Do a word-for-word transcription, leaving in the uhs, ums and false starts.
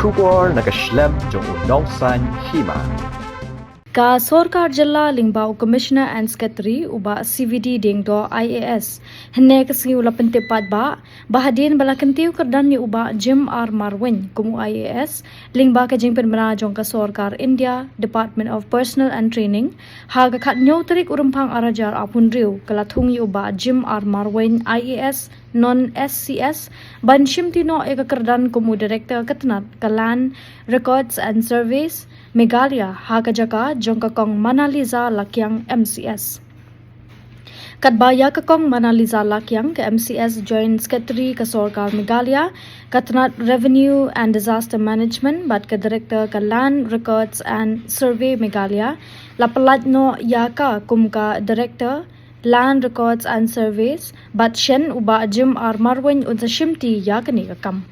Khubor na ka shlem jong u Nongsaiñ Hima. Ka Sorkar Jylla lyngba u Commissioner and Secretary u Bah C V D Diengdoh I A S, hynne ka sngi u la pyntip paidbah ba hadien ba la kyntiew kyrdan ïa u Bah Jim R Marwein kum u I A S lyngba ka jingpynbna jong ka Sorkar India, Department of Personnel and Training, ha ka khathynñiew tarik u Rymphang arhajar arphew hynriew, ka la thung ïa u Bah Jim R Marwein I A S non S C S ban shimti noh ïa ka kyrdan kum u Director ka tnat ka Land Records and Surveys Meghalaya ha ka jaka jong ka Kong Manaliza Lakiang M C S. Katba ïa ka Kong Manaliza Lakiang, ka M C S Joint Secretary ka Sorkar Meghalaya, ka tnat Revenue and Disaster Management bad ka Director ka Land Records and Survey Meghalaya, la pyllait noh ïa ka kum ka Director Land Records and Surveys, bad shen u Bah Jim R Marwein un sa shimti ïa kane ka kam.